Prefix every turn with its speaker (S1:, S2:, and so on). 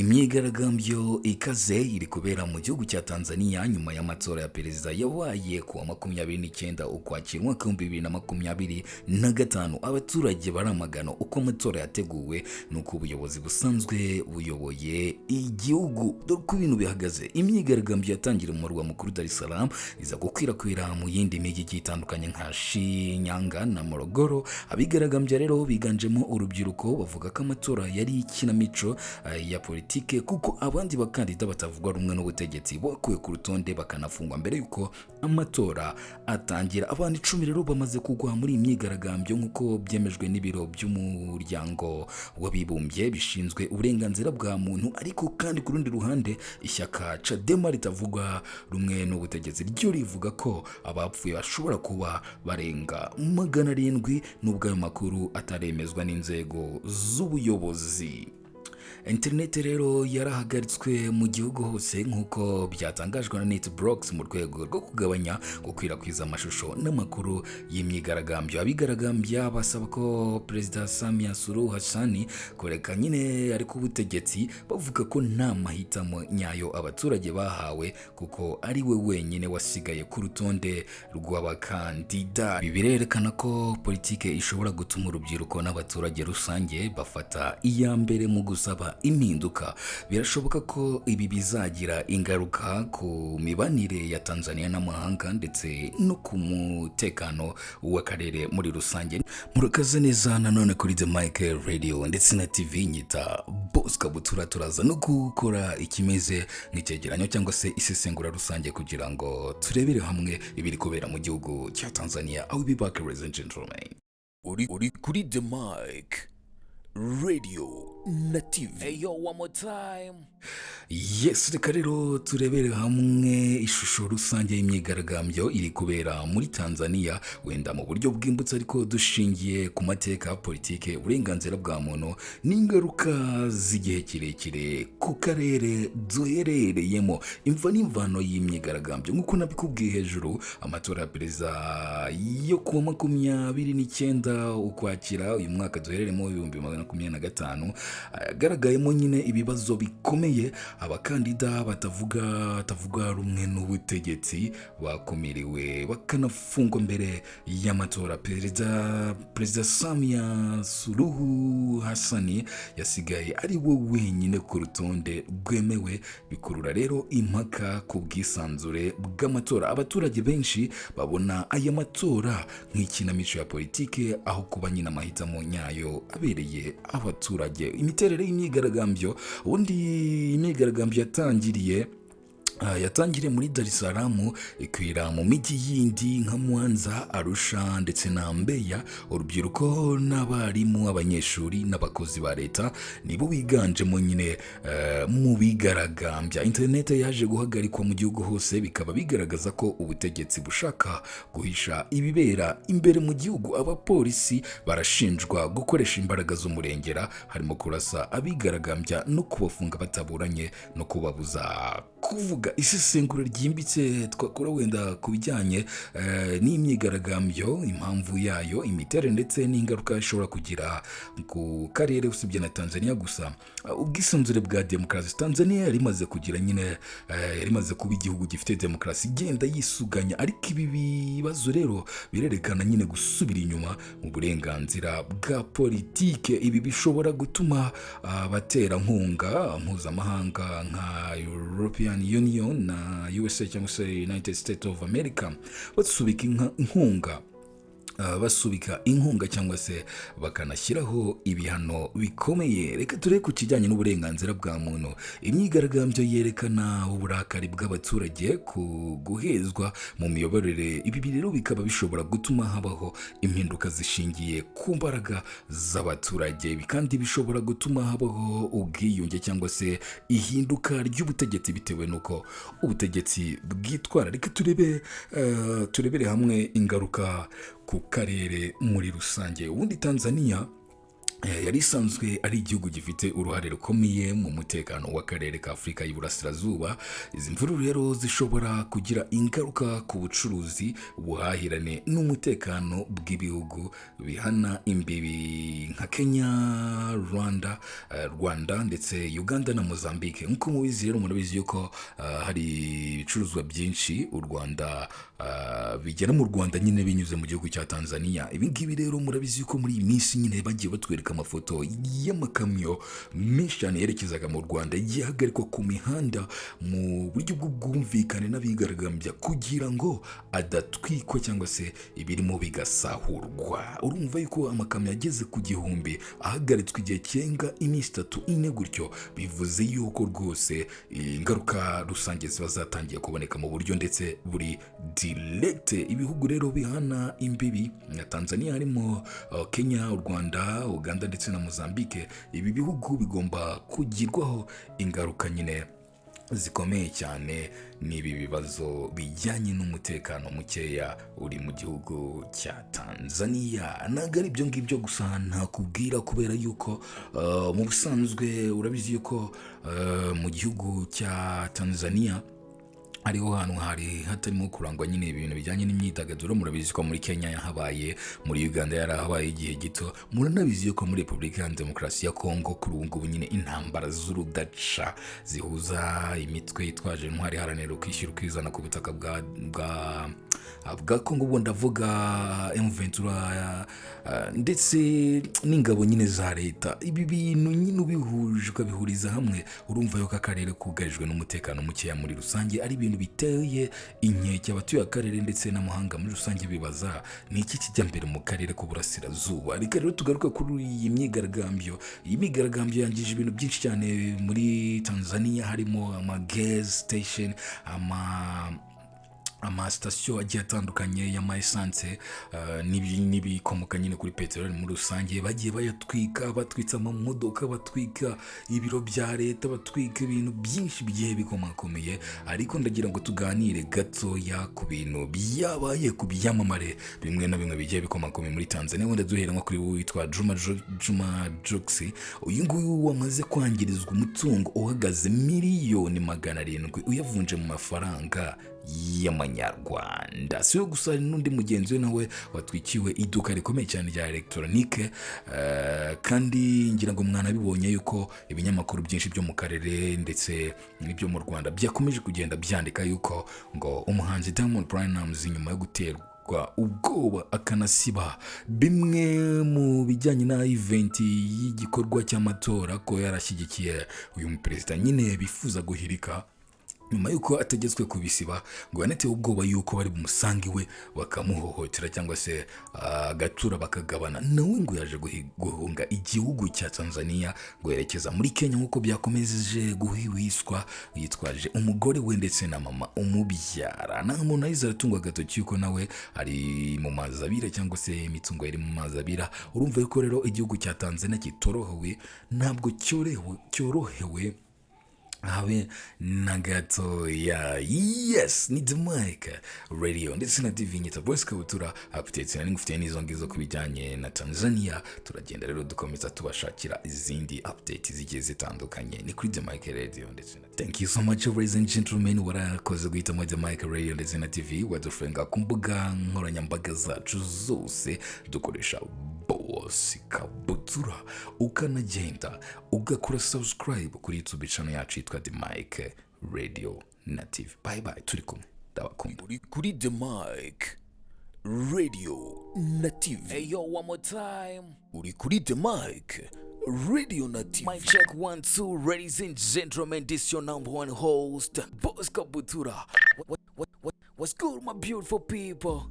S1: Imyigaragambyo ikaze iri kubera mu gihugu cya Tanzania nyuma y'amatora ya perezida yabaye ku wa 29 Ukwakira umwaka w'2025. Abaturage baramagana uko amatora yateguwe n'uko ubuyobozi busanzwe buyoboye igihugu. Dore uko ibintu bihagaze: imyigaragambyo yatangiriye mu murwa mukuru Dar es Salaam, iza gukwirakwira mu yindi mijyi igiye itandukanye nka Shinyanga na Morogoro. Abigaragambya rero biganjemo urubyiruko, bavuga ko amatora yari ikinamico ya politike, kuko abandi bakandida batavugwa rumwe n'ubutegetsi bakuwe ku rutonde bakanafungwa mbere y'uko amatora atangira. Abantu 10 rero bamaze kugwa muri iyi myigaragambyo, nk'uko byemejwe n'ibiro by'Umuryango w'Abibumbye bishinzwe uburenganzira bwa muntu. Ariko kandi ku rundi ruhande, ishyaka Chadema ritavugwa rumwe n'ubutegetsi ryo rivuga ko abapfuye bashobora kuba barenga 700, nubwo ayo makuru ataremezwa n'inzego z'ubuyobozi. Interineti rero yarahagaritswe mu gihugu hose, nk'uko byatangajwe na NetBlocks, mu rwego rwo kugabanya gukwirakwiza amashusho n'amakuru y'imyigaragambyo. Abigaragambya basaba ko Perezida Samia Suluhu Hassan kureka nyine ari ku butegetsi, bavuga ko nta mahitamo nyayo abaturage bahawe, kuko ari we wenyine wasigaye ku rutonde rw'abakandida. Ibi birerekana ko politike ishobora gutuma urubyiruko n'abaturage rusange bafata iya mbere mu gusaba impinduka. Birashoboka ko ibi bizagira ingaruka ku mibanire ya Tanzania n'amahanga ndetse no ku mutekano w'akarere muri rusange. Murakaze neza nanone kuri The Mike Radio ndetse na TV, nyita Boss Kabutura. Turaza no gukora ikimeze nk'icyegeranyo cyangwa se isesengura rusange kugira ngo turebere hamwe ibiri kubera mu gihugu cya Tanzania. I will be back, ladies and gentlemen.
S2: Uri kuri The Mike Radio na TV.
S3: Hey yo, one more time.
S1: Yes, reka rero turebere hamwe ishusho rusange y'imyigaragambyo iri kubera muri Tanzania, wenda mu buryo bwimbutse, ariko dushingiye ku mateka, politike, uburenganzira bwa muntu n'ingaruka z'igihe kirekire ku karere duherereyemo. Imva n'imvano y'imyigaragambyo: nk'uko nabikubwiye hejuru, amatora ya perezida yo kuwa 29 Ukwakira uyu mwaka duherereyemo 2025 agaragayemo nyine ibibazo bikomeye. Abakandida batavuga rumwe n'ubutegetsi bakumiriwe bakanafungwa mbere y'amatora. Perezida Samia Suluhu Hassan yasigaye ari we wenyine ku rutonde rwemewe, bikurura rero impaka ku bwisanzure bw'amatora. Abaturage benshi babona aya matora nk'ikinamico ya politike aho kuba nyine amahitamo nyayo abereye abaturage. Imiterere y'imyigaragambyo: ubundi imyigaragambyo yatangiriye muri Dar es Salaam, ikwira mu mijyi yindi nka Mwanza, Arusha ndetse na Mbeya. Urubyiruko n'abarimu, abanyeshuri n'abakozi ba leta nibo biganjemo nyine mu bigaragambya. Interineti yaje guhagarikwa mu gihugu hose, bikaba bigaragaza ko ubutegetsi bushaka guhisha ibibera imbere mu gihugu. Abapolisi barashinjwa gukoresha imbaraga z'umurengera, harimo kurasa abigaragambya no kubafunga bataburanye no kubabuza kuvuga. Isesengura ryimbitse twakora wenda ku bijyanye n'imyigaragambyo, impamvu yayo, imiterere ndetse n'ingaruka ishobora kugira ku karere, usibye na Tanzania gusa. Ubwisanzure bwa demokarasi: Tanzania yari imaze kugira nyine yari imaze kuba igihugu gifite demokarasi igenda yisuganya, ariko ibi bibazo rero birerekana nyine gusubira inyuma mu burenganzira bwa politike. Ibi bishobora gutuma abaterankunga mpuzamahanga nka European Union na USA cyangwa se United States of America basubika inkunga cyangwa se bakanashyiraho ibihano bikomeye. Reka turebe ku kijyanye n'uburenganzira bwa muntu. Imyigaragambyo yerekana uburakari bw'abaturage ku guhezwa mu miyoborere. Ibi rero bikaba bishobora gutuma habaho impinduka zishingiye ku mbaraga z'abaturage. Ibi kandi bishobora gutuma habaho ubwiyunge cyangwa se ihinduka ry'ubutegetsi, bitewe n'uko ubutegetsi bwitwara. Reka turebere hamwe ingaruka ku karere muri rusange. Ubundi Tanzania Yari isanzwe ari igihugu gifite uruhare rukomeye mu mutekano w'akarere ka Afurika y'Iburasirazuba. Izi mvururu rero zishobora kugira ingaruka ku bucuruzi, ubuhahirane n'umutekano bw'ibihugu bihana imbibi nka Kenya, Rwanda ndetse Uganda na Mozambique. Nk'uko mubizi rero, murabizi yuko hari ibicuruzwa byinshi u Rwanda bigera mu Rwanda nyine binyuze mu gihugu cya Tanzania. Ibi ngibi rero murabizi yuko muri iyi minsi nyine bagiye batwereka amafoto y'amakamyo menshi cyane yerekezaga mu Rwanda yagiye ahagarikwa ku mihanda mu buryo bw'ubwumvikane n'abigaragambya kugira ngo adatwikwa cyangwa se ibirimo bigasahurwa. Urumva yuko amakamyo ageze ku 1000 ahagaritswe igihe kirenga iminsi 3, 4 gutyo, bivuze yuko rwose ingaruka rusange ziba zatangiye kuboneka mu buryo ndetse buri direct. Ibihugu rero bihana imbibi na Tanzania harimo Kenya, u Rwanda, Uganda ndetse na Mozambique. Ibi bihugu bigomba kugirwaho ingaruka nyine zikomeye cyane n'ibi bibazo bijyanye n'umutekano mukeya uri mu gihugu cya Tanzania. Ntabwo ari ibyo ngibyo gusa ntakubwira, kubera yuko mu busanzwe urabizi yuko mu gihugu cya Tanzania hariho hantu hari hatarimo kurangwa nyine ibintu bijyanye n'imyidagaduro. Murabizi ko muri Kenya yahabaye, muri Uganda yarahabaye igihe gito, muranabizi yuko muri Repubulika ya Demokarasi ya Kongo kuri ubu ngubu nyine intambara z'urudaca zihuza imitwe yitwaje intwari iharanira ukwishyira ukizana ku butaka bwa Kongo, ubwo ndavuga M23 ndetse n'ingabo nyine za leta. Ibi bintu nyine ubihuje ukabihuriza hamwe, urumva yuko akarere kugarijwe n'umutekano mukeya muri rusange. Ari ibintu biteye inkeke abatuye akarere ndetse n'amahanga muri rusange, bibaza ni iki kijya mbere mu karere k'Uburasirazuba. Reka rero tugaruke kuri iyi myigaragambyo. Iyi myigaragambyo yangije ibintu byinshi cyane muri Tanzania, harimo ama gas station, amasitasiyo agiye atandukanye y'ama essence n'ibikomoka nyine kuri peteroli muri rusange. Bagiye bayatwika, batwitse amamodoka, batwika ibiro bya leta, batwika ibintu byinshi bigiye bikomakomeye. Ariko ndagira ngo tuganire gatoya ku bintu byabaye ku byamamare bimwe na bimwe bigiye bikomakomeye muri Tanzania. Wenda duhera nko kuri witwa Juma Jux. Uyu nguyu wamaze kwangirizwa umutungo uhagaze miliyoni 700 uyavunje mu mafaranga y'amanyarwanda. Si we gusa, hari n'undi mugenzi we nawe watwikiwe iduka rikomeye cyane rya elegitoronike. Kandi ngira ngo mwanabibonye yuko ibinyamakuru byinshi byo mu karere ndetse n'ibyo mu Rwanda byakomeje kugenda byandika yuko ngo umuhanzi Diamond Platnumz, nyuma yo guterwa ubwoba akanasiba bimwe mu bijyanye na event y'igikorwa cy'amatora, ko yarashyigikiye uyu muperezida nyine bifuza guhirika, nyuma y'uko ategetswe kubisiba, ngo yanatewe ubwoba y'uko bari bumusange iwe bakamuhohotera cyangwa se agatura bakagabana nawe. Ngo yaje guhunga igihugu cya Tanzania ngo yerekeza muri Kenya, nk'uko byakomeje guhwihwiswa, yitwaje umugore we ndetse na mama umubyara. Nta muntu ahize aratungwa agatoki yuko nawe ari mu mazi abira cyangwa se imitungo iri mu mazi abira. Urumva yuko rero igihugu cya Tanzania kitorohewe, ntabwo cyorohewe habe na gatoya. Yes, ni The Mike Radio ndetse na TV, nyita Voice Kabutura. Updates nari ngufitiye n'izo ngizo ku bijyanye na Tanzania. Turagenda rero dukomeza tubashakira izindi updates zigiye zitandukanye. Ni kuri The Mike Radio ndetse na Thank you so much, ladies and gentlemen, warakoze guhitamo The Mike Radio ndetse na TV. Wadufollowinga ku mbuga nkoranyambaga zacu zose, dukoresha Boss Kabutura, ukanagenda ugakora subscribe kuri YouTube channel yacu yitwa The Mike Radio na TV. Bye bye, turi kumwe, ndabakunda.
S2: Uri kuri The Mike Radio na TV.
S3: Hey yo, one more time.
S2: Uri kuri The Mike Radio na TV.
S3: Mic check one two, ladies and gentlemen. This your number one host, Boss Kabutura. What's good, my beautiful people?